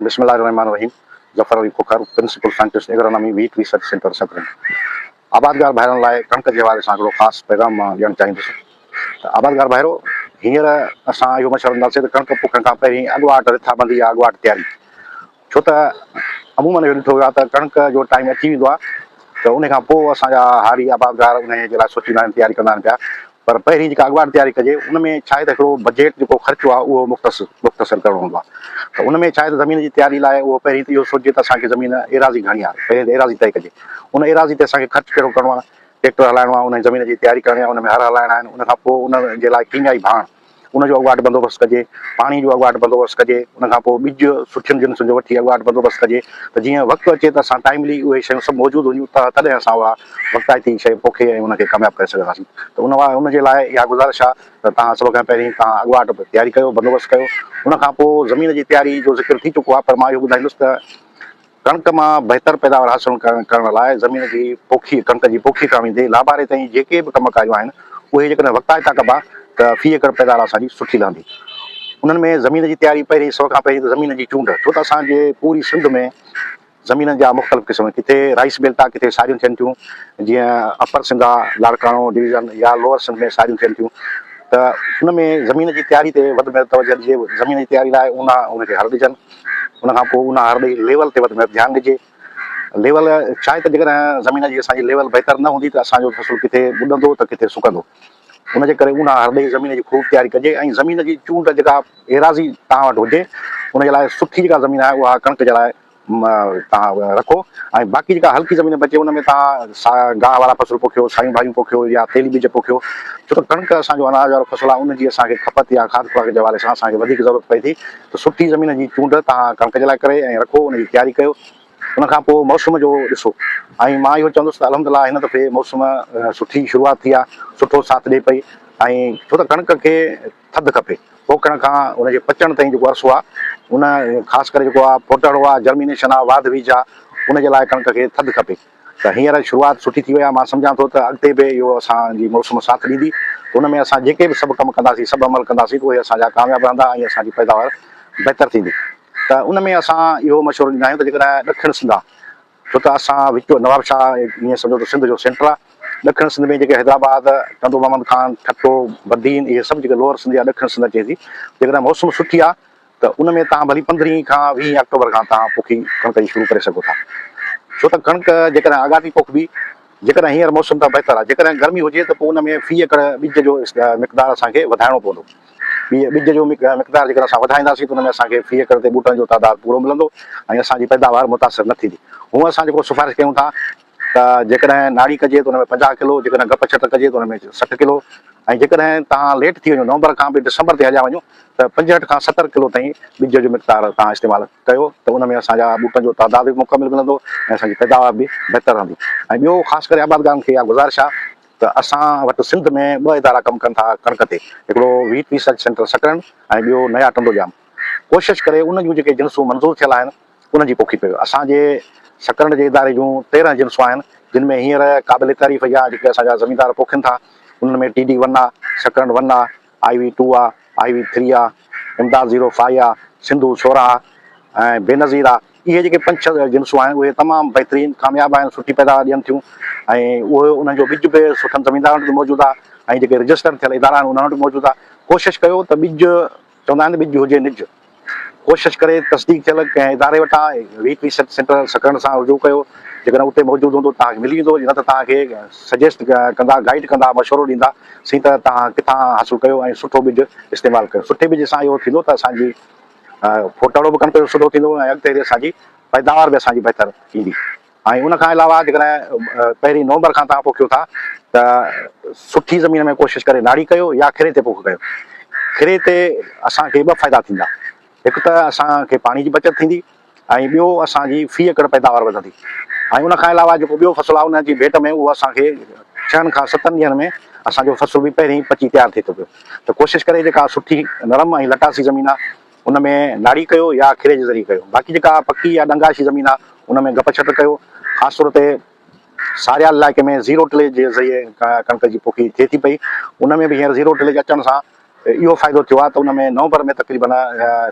بسم الله الرحمٰن الرحيم Zafar Ali Khokhar principal scientist agronomy wheat research centre Sakrand آبادگار ڀائرن لاء ڪڻڪ جي حوالي سان هڪڙو خاص پيغام مان ڏيڻ چاهيندس ته آبادگار ڀائرو هينئر اسان اهو مشورو ڏينداسين ته ڪڻڪ پوکڻ کان پهرين اڳواٽ رٿابندي يا اڳواٽ تياري ڇو ته عمومن اهو ڏٺو ويو آهي ته ڪڻڪ جو ٽائيم اچي ويندو آهي ته ان کان پوء اسان جا هاري آبادگار ان جي لاء سوچيندا آهن تياري ڪندا آهن پيا پر پهرين جيڪا اڳواٽ تياري ڪجي ان ۾ ڇا آهي ته هڪڙو بجيٽ جيڪو خرچو آهي اهو مختص مختصر ڪرڻو هوندو آهي ته ان ۾ ڇا آهي ته زمين جي تياري لاء اهو پهرين ته اهو سوچجي ته اسان کي زمين ايراضي گهڻي آهي پهرين ته ايراضي طئي ڪجي ان ايراضي تي اسان کي خرچ ڪهڙو ڪرڻو آهي ٽيڪٽر هلائڻو آهي ان زمين جي تياري ڪرڻي آهي ان ۾ هر هلائڻا آهن ان کان پوء ان جي لاء ڪيميائي ڀاڻ ان جو اڳواٽ بندوبست ڪجي، پاڻي جو اڳواٽ بندوبست ڪجي، ان کان پوء ٻج سٺين جنسن جو وٺي اڳواٽ بندوبست ڪجي ته جيئن وقت اچي ته اسان ٽائيملي اهي شيون سڀ موجود هجون ته تڏهن اسان اها وقتائتي شيء پوکي ۽ ان کي ڪامياب ڪري سگهنداسين ته ان ان جي لاء اها گذارش آهي ته توهان سڀ کان پهرين توهان اڳواٽ تياري ڪيو بندوبست ڪيو ان کان پوء زمين جي تياري جو ذڪر ٿي چڪو آهي پر مان اهو ٻڌائيندس ته ڪڻڪ مان بهتر پيداوار حاصل ڪرڻ لاء زمين جي پوکي، ڪڻڪ جي پوکي کان ويندي لاباري تائين جيڪي به ڪم ڪاريون آهن، اهي جيڪڏهن وقتائتا ڪبا ته في ايڪڙ پيداوار اسان جي سٺي لهندي. انهن ۾ زمين جي تياري پهرين سڀ کان پهرين ته زمين جي چونڊ، ڇو ته اسان جي پوري سنڌ ۾ زمينن جا مختلف قسم، ڪٿي رائيس بيلٽ آ، ڪٿي ساريون ٿين ٿيون، جيئن اپر سنڌ آ، لاڙڪاڻو ڊويزن يا لوئر سنڌ ۾ ساريون ٿين ٿيون ته ان ۾ زمين جي تياري تي وڌ ۾ وڌ توجهه ڏجي، زمين جي تياري لاء اونها ان کي هر ڏجن. ان کان پوء ان هر ڏئي ليول تي وڌ ۾ وڌ ڌيان ڏجي. ليول ڇا آهي ته جيڪڏهن زمين جي اسان جي ليول بهتر نه هوندي ته اسان جو فصل ڪٿي ٻڏندو ته ڪٿي سڪندو. ان جي ڪري ان هر ڏئي زمين جي خوب تياري ڪجي ۽ زمين جي چونڊ جيڪا ايراضي توهان وٽ هجي ان جي لاء سٺي جيڪا زمين آهي اها ڪڻڪ جي لاء توهان رکو ۽ باقي جيڪا هلڪي زمين بچي ان ۾ توهان گاهه وارا فصل پوکيو، سايون ڀاڄيون پوکيو يا تيلي ٻج پوکيو ڇو ته ڪڻڪ اسان جو اناج وارو فصل آهي ان جي اسان کي کپت يا کاڌ خوراڪ جي حوالي سان اسان کي وڌيڪ ضرورت پئي ٿي ته سٺي زمين جي چونڊ توهان ڪڻڪ جي لاء ڪري ۽ رکو ان جي تياري ڪيو ان کان پوء موسم جو ڏسو ۽ مان اهو چوندس ته الحمد لله هن دفعي موسم سٺي شروعات ٿي آهي سٺو ساٿ ڏئي پئي ۽ ڇو ته ڪڻڪ کي ٿڌ کپي. پوکڻ کان ان جي پچڻ تائين جيڪو عرصو آهي ان خاص ڪري جيڪو آهي ڦوٽهڙو آهي جرمينيشن آهي واڌ ويجهه آهي ان جي لاء ڪڻڪ کي ٿڌ کپي ته هينئر شروعات سٺي ٿي وئي آهي مان سمجهان ٿو ته اڳتي به اهو اسان جي موسم ساٿ ڏيندي ته ان ۾ اسان جيڪي به سڀ ڪم ڪنداسين سڀ عمل ڪنداسين ته اهي اسان جا ڪامياب رهندا ۽ اسان جي پيداوار بهتر ٿيندي ته ان ۾ اسان اهو مشورو ڏيندا آهيون ته جيڪڏهن ڏکڻ سنڌ آهي ڇو ته اسان وچ نوابشاهه ائين سمجهو ته سنڌ جو سينٽر آهي. ڏکڻ سنڌ ۾ جيڪي حيدرآباد، ٽنڊو محمد خان، ٺٽو، بدين اهي سڀ جيڪي لوئر سنڌ يا ڏکڻ سنڌ اچي ٿي، جيڪڏهن موسم سٺي آهي ته ان ۾ توهان ڀلي پندرهين کان ويهين آڪٽوبر کان توهان پوکي ڪڻڪ جي شروع ڪري سگهو ٿا. ڇو ته ڪڻڪ جيڪڏهن آڳاٽي پوکبي، جيڪڏهن هينئر موسم ته بهتر آهي، جيڪڏهن گرمي هجي ته پوء ان ۾ في ايڪڙ ٻج جو مقدار اسان کي وڌائڻو پوندو. ٻج جو مقدار جيڪڏهن اسان وڌائينداسين ته ان ۾ اسان کي في ايڪڙ تي ٻوٽن جو تعداد پورو ملندو ۽ اسان جي پيداوار متاثر نه ٿيندي. هونء اسان جيڪو سفارش ڪيون ٿا ته جيڪڏهن ناڙي ڪجي ته ان ۾ 50 ڪلو، جيڪڏهن گپ ڇٽ ڪجي ته ان ۾ 60 ڪلو ۽ جيڪڏهن توهان ليٽ ٿي وڃو نومبر کان به ڊسمبر تي هليا وڃو ته 65 کان 70 ڪلو تائين ٻج جو مقدار توهان استعمال ڪيو ته ان ۾ اسان جا ٻوٽن جو تعداد به مڪمل ملندو ۽ اسان جي پيداوار به بهتر رهندي ۽ ٻيو خاص ڪري آبادگارن کي اها گذارش آهي ته اسان وٽ سنڌ ۾ ٻه ادارا ڪم ڪن ٿا ڪڻڪ تي، هڪڙو ويٽ ريسرچ سينٽر سڪرنڊ ۽ ٻيو نيا ٽنڊو ڄام. ڪوشش ڪري ان جون جيڪي جنسون منظور ٿيل آهن انهن جي پوکي ڪيو. اسان جي سڪرنڊ جي اداري جون 13 جنسون آهن جن ۾ هينئر قابل تعريف يا جيڪي اسان جا زميندار پوکين ٿا انهن ۾ ٽي ڊي ون آ، سڪرنڊ ون آ، آء وي ٽو آ، آء وي ٿري آ، امداد زيرو فائي آ، سنڌو 16 آ ۽ بينظير آ. اهي جيڪي پنج ڇهه جنسون آهن اهي تمام بهترين ڪامياب آهن سٺي پيداوار ڏين ٿيون ۽ اهي انهن جو ٻج به سٺن زميندارن وٽ به موجود آهي ۽ جيڪي رجسٽر ٿيل ادارا آهن انهن وٽ به موجود آهي ڪوشش ڪيو ته ٻج چوندا آهن ٻج هجي نج ڪوشش ڪري تصديق ٿيل ڪنهن اداري وٽان ويٽ ريسرچ سينٽر سڪرنڊ سان رجوع ڪيو جيڪڏهن اتي موجود هوندو توهان کي ملي ويندو نه ته توهان کي سجيسٽ ڪندا گائيڊ ڪندا مشورو ڏيندا سين ته توهان ڪٿان حاصل ڪيو ۽ سٺو ٻج استعمال ڪيو سٺي ٻج سان اهو ٿيندو ته اسان جي ڦوٽاڙو به ڪڻڪ جو سٺو ٿيندو ۽ اڳتي هلي اسان جي پيداوار به اسان جي بهتر ايندي ۽ ان کان علاوه جيڪڏهن پهرين نومبر کان توهان پوکيو ٿا ته سٺي زمين ۾ ڪوشش ڪري ناڙي ڪيو يا کري تي پوک ڪيو کري تي اسان کي ٻه فائدا ٿيندا هڪ ته اسان کي پاڻي جي بچت ٿيندي ۽ ٻيو اسان جي في ايڪڙ پيداوار وڌندي ۽ ان کان علاوه جيڪو ٻيو فصل آهي ان جي ڀيٽ ۾ اهو اسان کي ڇهن کان ستن ڏينهن ۾ اسان جو فصل به پهرين پچي تيار ٿئي ٿو پيو ته ڪوشش ڪري جيڪا سٺي نرم ۽ لٽاسي زمين آهي ان ۾ ناڙي ڪيو يا کري جي ذريعي ڪيو باقي جيڪا پڪي يا ڏنگاشي زمين آهي ان ۾ گپ ڇٽ ڪيو خاص طور تي ساريال علائقي ۾ زيرو ٽليج جي ذريعي ڪڻڪ جي پوکي ٿئي ٿي پئي ان ۾ به هينئر زيرو ٽليج اچڻ سان اهو فائدو ٿيو آهي ته ان ۾ نومبر ۾ تقريبن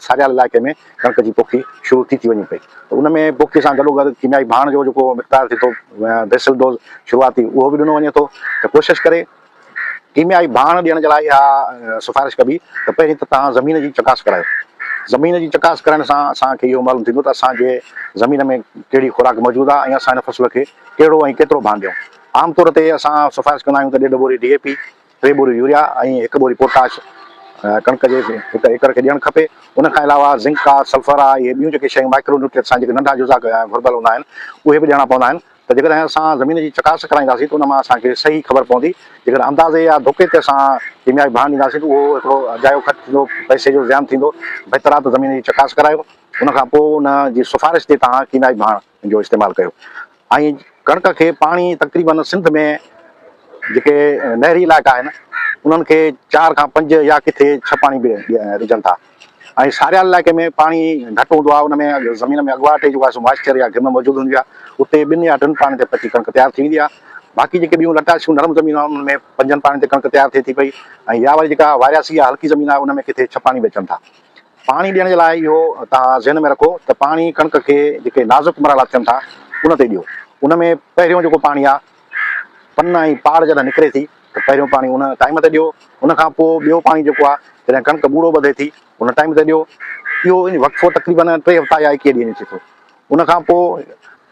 ساريال علائقي ۾ ڪڻڪ جي پوکي شروع ٿي ٿي وڃي پئي ته ان ۾ پوکي سان گڏوگڏ ڪيميائي ڀاڻ جو جيڪو مقدار ٿئي ٿو بيسل ڊوز شروعاتي اهو به ڏنو وڃي ٿو ته ڪوشش ڪري ڪيميائي ڀاڻ ڏيڻ جي لاء اها سفارش ڪبي ته پهرين ته توهان زمين جي چڪاس ڪرايو. زمين جي چڪاس ڪرائڻ سان اسان کي اهو معلوم ٿيندو ته اسان جي زمين ۾ ڪهڙي خوراڪ موجود آهي ۽ اسان هن فصل کي ڪهڙو ۽ ڪيترو ڀاڻ ڏيون. عام طور تي اسان سفارش ڪندا آهيون ته ڏيڍ ٻوري ڊي اي پي، ٽي ٻوريون يوريا ۽ هڪ ٻوري پوٽاش ڪڻڪ جي هڪ ايڪڙ کي ڏيڻ کپي. ان کان علاوه زنڪ آهي، سلفر آهي، اهي ٻيون جيڪي شيون مائڪرو نيوٽرينٽس آهن جيڪي ننڍا جزا گهربل هوندا آهن اهي به ڏيڻا پوندا آهن. ته جيڪڏهن اسان زمين جي چڪاس ڪرائينداسين ته ان مان اسان کي صحيح خبر پوندي، جيڪڏهن اندازي يا ڌوڪي تي اسان ڪيميائي ڀاڻ ڏينداسين ته اهو هڪڙو اجايو خرچ ٿيندو، پئسي جو زيان ٿيندو، بهتر آهي ته زمين جي چڪاس ڪرايو ان کان پوء ان جي سفارش تي توهان ڪيميائي ڀاڻ جو استعمال ڪيو ۽ ڪڻڪ کي پاڻي تقريبن سنڌ ۾ جيڪي نهري علائقا آهن انهن کي چار کان پنج يا ڪٿي ڇهه پاڻي به ڏجن ٿا. ۽ ساريال علائقي ۾ پاڻي گهٽ هوندو آهي ان ۾ زمين ۾ اڳواٽ ئي جيڪو آهي سو موائسچر يا گهم موجود هوندي آهي اتي ٻن يا ٽن پاڻين تي پچي ڪڻڪ تيار ٿي ويندي آهي باقي جيڪي ٻيون لٽاشيون نرم زمينون آهن انهن ۾ پنجن پاڻين تي ڪڻڪ تيار ٿئي ٿي پئي ۽ يا وري جيڪا وارياسي يا هلڪي زمين آهي ان ۾ ڪٿي ڇهه پاڻي به اچن ٿا پاڻي ڏيڻ جي لاء اهو توهان ذهن ۾ رکو ته پاڻي ڪڻڪ کي جيڪي نازڪ مرحلا ٿين ٿا ان تي ڏيو ان ۾ پهريون جيڪو پاڻي آهي پن ۽ پاڙ جڏهن نڪري ٿي ته پهريون پاڻي ان ٽائيم تي ڏيو، ان کان پوء ٻيو پاڻي جيڪو آهي جڏهن ڪڻڪ ٻوڙو ٻڌي ٿي ان ٽائيم تي ڏيو، اهو وقفو تقريبن ٽي هفتا يا ايڪيهه ڏينهن جو ٿئي ٿو. ان کان پوء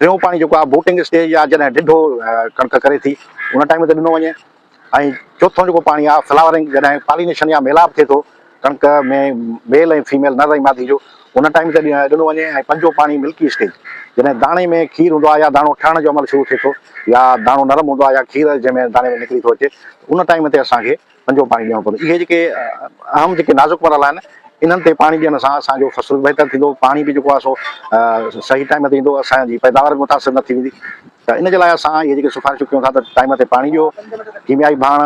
ٽيون پاڻي جيڪو آهي بوٽنگ اسٽيج يا جڏهن ڊڍو ڪڻڪ ڪري ٿي ان ٽائيم تي ڏنو وڃي ۽ چوٿون جيڪو پاڻي آهي فلاورنگ جڏهن پالينيشن يا ميلاپ ٿئي ٿو ڪڻڪ ۾ ميل ۽ فيميل نر ۽ مادي جو ان ٽائيم تي ڏنو وڃي ۽ پنجون پاڻي ملڪي اسٽيج جڏهن داڻي ۾ کير هوندو آهي يا داڻو ٺهڻ جو عمل شروع ٿئي ٿو يا داڻو نرم هوندو آهي يا کير جنهن ۾ داڻي ۾ نڪري ٿو اچي ان ٽائيم تي اسان کي پنجون پاڻي ڏيڻو پوندو اهي جيڪي اهم جيڪي نازڪ مرحلا آهن انهن تي پاڻي ڏيڻ سان اسان جو فصل به بهتر ٿيندو پاڻي به جيڪو آهي سو صحيح ٽائيم تي ايندو اسان جي پيداوار به متاثر نه ٿي ويندي ته ان جي لاء اسان اهي جيڪي سفارشون ڪيون ٿا ته ٽائيم تي پاڻي ڏيو، ڪيميائي ڀاڻ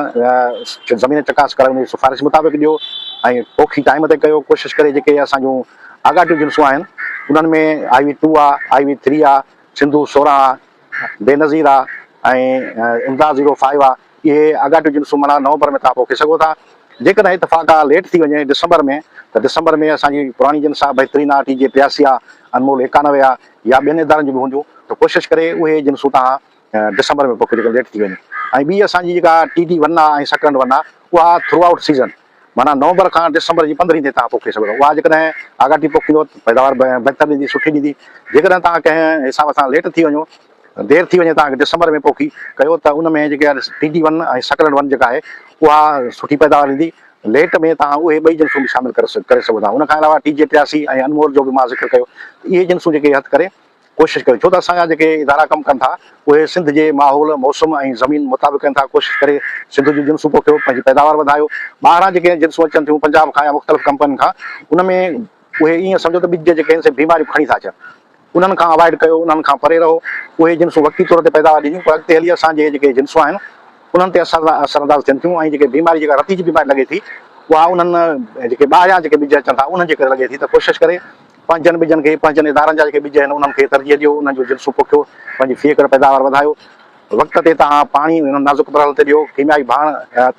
زمين چڪاس ڪرائي ان جي سفارش مطابق ڏيو ۽ پوکي ٽائيم تي ڪيو، ڪوشش ڪري جيڪي اسان جون آڳاٽيون جنسون آهن انهن ۾ آئي وي ٽو آ، آئي وي ٿري آ، سنڌو 16 آ، بينظير آ ۽ امداد زيرو فائيو آ اهي آڳاٽيون جنسون معنيٰ نومبر ۾ توهان پوکي سگهو ٿا. جيڪڏهن اتفاق آ ليٽ ٿي وڃي ڊسمبر ۾ ته ڊسمبر ۾ اسان جي پراڻي جنس آ بهترين آ ٽي جي 83 آ، انمول 91 آ يا ٻين ادارن جون به هونديون ته ڪوشش ڪري اهي جنسون توهان ڊسمبر ۾ پوکيو جيڪڏهن ليٽ ٿي وڃي ۽ ٻي اسان جي جيڪا ٽي ڊي ون آ ۽ سڪرنڊ ون آ اها ٿرو آئوٽ سيزن معنيٰ نومبر کان ڊسمبر جي پندرهين تائين توهان پوکي سگهو ٿا اها جيڪڏهن آڳاٽي پوکيندو ته پيداوار بهتر ڏيندي سٺي ڏيندي جيڪڏهن توهان ڪنهن حساب سان ليٽ ٿي وڃو دير ٿي وڃي توهان کي ڊسمبر ۾ پوکي ڪيو ته ان ۾ جيڪا T D one ۽ Sakrand one جيڪا آهي اها سٺي پيداوار ڏيندي ليٽ ۾ توهان اهي ٻئي جنسون به شامل ڪري سگهو ٿا ان کان علاوه ٽي جي 83 ۽ انمول جو به مان ذڪر ڪيو ته اهي جنسون جيڪي هٿ ڪري ڪوشش ڪريو ڇو ته اسان جا جيڪي ادارا ڪم ڪن ٿا اهي سنڌ جي ماحول، موسم ۽ زمين مطابق ڪن ٿا ڪوشش ڪري سنڌ جون جنسون پوکيو پنهنجي پيداوار وڌايو ٻاهران جيڪي جنسون اچن ٿيون پنجاب کان يا مختلف ڪمپنين کان ان ۾ اهي ائين سمجهو ته ٻج جيڪي آهن سي بيماريون کڻي ٿا اچن انهن کان اوائڊ ڪيو انهن کان پري رهو اهي جنسون وقتي طور تي پيداوار ڏينديون پر اڳتي هلي اسان جي جيڪي جنسون آهن انهن تي اثر انداز ٿين ٿيون ۽ جيڪي بيماري جيڪا رتي جي بيماري لڳي ٿي اها انهن جيڪي ٻاهريان جيڪي ٻج اچن ٿا انهن جي ڪري لڳي ٿي ته ڪوشش ڪري پنهنجن ٻجن کي، پنهنجن ادارن جا جيڪي ٻج آهن انهن کي ترجيح ڏيو، انهن جون جنسون پوکيو، پنهنجي في ايڪڙ پيداوار وڌايو، وقت تي توهان پاڻي انهن نازڪ مرحلن تي ڏيو، ڪيميائي ڀاڻ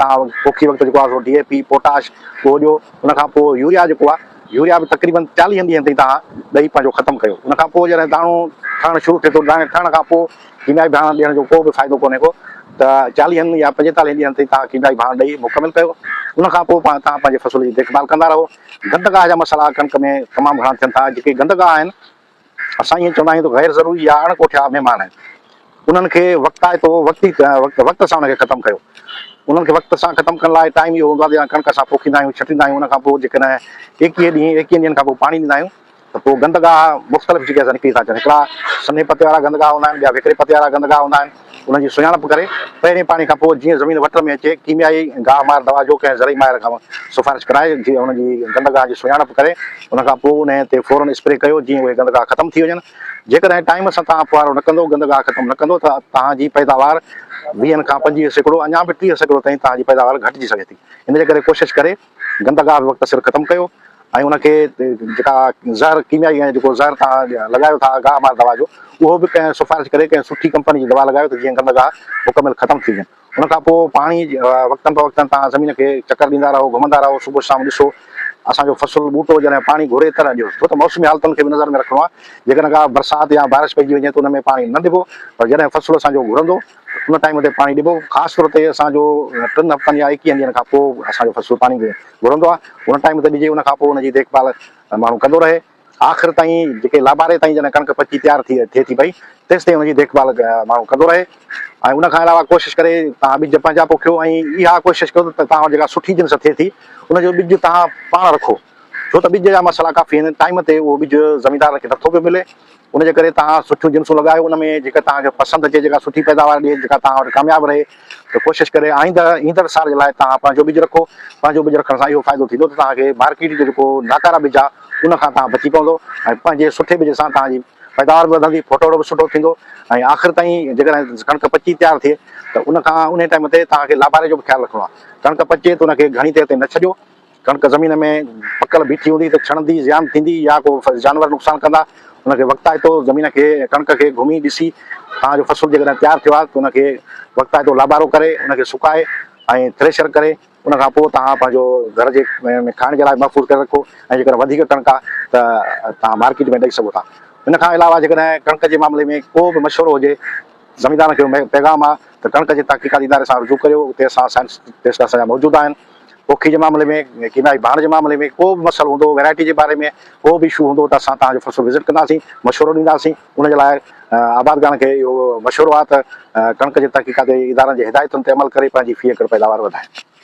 توهان پوکي وقت جيڪو آهي سو ڊي اي پي، پوٽاش اهو ڏيو، ان کان پوء يوريا جيڪو آهي يوريا به تقريبن چاليهن ڏينهن تائين توهان ڏئي پنهنجو ختم ڪيو، ان کان پوء جڏهن داڻو ٺهڻ شروع ٿئي ٿو، داڻي ٺهڻ کان پوء ڪيميائي ڀاڻ ڏيڻ جو ڪو به فائدو ڪونهي ڪو ته چاليهن يا پنجيتاليهن ڏينهن تائين توهان ڪيميائي ڀاڻ ڏئي مڪمل ڪيو، ان کان پوء توهان پنهنجي فصل جي ديک ڀال ڪندا رهو. گندگاهه جا مسئلا ڪڻڪ ۾ تمام گهڻا ٿين ٿا، جيڪي گندگاهه آهن اسان ائين چوندا آهيون ته غير ضروري يا اڻ ڪوٺيا مهمان آهن، انهن کي وقتائتو وقتي وقت سان انهن کي ختم ڪيو، انهن کي وقت سان ختم ڪرڻ لاء ٽائيم اهو هوندو آهي ته جڏهن ڪڻڪ اسان پوکيندا آهيون ڇٽيندا آهيون ان کان پوء جيڪڏهن ايڪيهه ڏينهن ايڪيهن ڏينهن کان پوء پاڻي ڏيندا آهيون ته پوء گندگاهه مختلف جيڪي اسان نڪري ٿا اچن هڪڙا سنهي پتي وارا گندگاهه هوندا آهن ٻيا ويڪري پتي وارا گندگاهه هوندا آهن انهن جي سڃاڻپ ڪري پهرين پاڻي کان پوء جيئن زمين وٽ ۾ اچي ڪيميائي گاهه مار دوا جو ڪنهن زرعي ماهر کان سفارش ڪرائي جيئن انهن جي گندگاهه جي سڃاڻپ ڪري ان کان پوء انهي تي فورن اسپري ڪيو جيئن اهي گندگاهه ختم ٿي وڃن جيڪڏهن ٽائيم سان توهان ڦوهارو نه ڪندو گندگاهه ختم نه ڪندو ته توهان جي پيداوار ويهن کان 25% اڃا به 30% تائين توهان جي پيداوار گهٽجي سگهي ٿي ان جي ڪري ڪوشش ڪري گندگاهه به وقت سر ختم ڪيو ۽ ان کي جيڪا زهر ڪيميائي ۽ جيڪو زهر توهان لڳايو ٿا گاهه مار دوا جو اهو به ڪنهن سفارش ڪري ڪنهن سٺي ڪمپني جي دوا لڳايو ته جيئن گندگاهه مڪمل ختم ٿي وڃن. ان کان پوء پاڻي وقتن فوقتن توهان زمين کي چڪر ڏيندا رهو، گهمندا رهو، صبح شام ڏسو اسان جو فصل ٻوٽو جڏهن پاڻي گهري تڏهن ڏيو، ڇو ته موسمي حالتن کي به نظر ۾ رکڻو آهي، جيڪڏهن ڪا برسات يا بارش پئجي وڃي ته ان ۾ پاڻي نه ڏبو پر جڏهن فصل اسان جو گهرندو ته ان ٽائيم تي پاڻي ڏبو، خاص طور تي اسان جو ٽن هفتن يا ايڪيهن ڏينهن کان پوء اسان جو فصل پاڻي گهرندو آهي ان ٽائيم تي ڏجي ان کان پوء ان جي ديک ڀال ماڻهو ڪندو رهي. آخر تائين جيڪي لاباري تائين جڏهن ڪڻڪ پچي تيار ٿي ٿئي ٿي پئي تيستائين ان جي ديک ڀال ماڻهو ڪندو رهي ۽ ان کان علاوه ڪوشش ڪري توهان ٻج پنهنجا پوکيو ۽ اها ڪوشش ڪيو ته توهان وٽ جيڪا سٺي جنس ٿئي ٿي ان جو ٻج توهان پاڻ رکو ڇو ته ٻج جا مسئلا ڪافي آهن ٽائيم تي اهو ٻج زميندار کي نٿو پيو ملي ان جي ڪري توهان سٺيون جنسون لڳايو ان ۾ جيڪا توهان کي پسند اچي جيڪا سٺي پيداوار ڏئي جيڪا توهان وٽ ڪامياب رهي ته ڪوشش ڪري آئنده ايندڙ سال جي لاء توهان پنهنجو ٻج رکو پنهنجو ٻج رکڻ سان اهو فائدو ٿيندو ته توهان کي مارڪيٽ جو جيڪو ناڪاره ٻج آهي ان کان توهان بچي پوندو ۽ پنهنجي سٺي ٻج سان توهان جي پيداوار به وڌندي ڦوٽهڙو به سٺو ٿيندو ۽ آخر تائين جيڪڏهن ڪڻڪ پچي تيار ٿئي ته ان کان انهي ٽائيم تي توهان کي لاباري جو به خيال رکڻو آهي ڪڻڪ پچي ته ان کي گهڻي دير تائين نه ڇڏيو ڪڻڪ زمين ۾ پڪل بيٺي هوندي ته ڇڻندي، زيان ٿيندي يا ڪو جانور نقصان ڪندا، ان کي وقتائتو زمين کي ڪڻڪ کي گهمي ڏسي توهان جو فصل جيڪڏهن تيار ٿيو آهي ته ان کي وقتائتو لابارو ڪري ان کي سڪائي ۽ ٿريشر ڪري ان کان پوء توهان پنهنجو گهر جي ۾ کائڻ جي لاء محفوظ ڪري رکو ۽ جيڪڏهن وڌيڪ ڪڻڪ آهي ته توهان مارڪيٽ ۾ ڏئي سگهو ٿا. ان کان علاوه جيڪڏهن ڪڻڪ جي معاملي ۾ ڪو به مشورو هجي زميندارن کي اهو پيغام آهي ته ڪڻڪ جي تحقيقاتي اداري سان رجوع ڪريو، اتي اسان سائنٽسٽ اسان جا موجود آهن. پوکي جي معاملي ۾، ڪيميائي ڀاڻ جي معاملي ۾ ڪو به مسئلو هوندو، ويرائٽي جي باري ۾ ڪو به اشو هوندو ته اسان توهان جو فصل وزٽ ڪنداسين، مشورو ڏينداسين. ان جي لاء آبادگارن کي اهو مشورو آهي ته ڪڻڪ جي تحقيقاتي ادارن جي هدايتن تي عمل ڪري پنهنجي في ايڪڙ پيداوار وڌائين.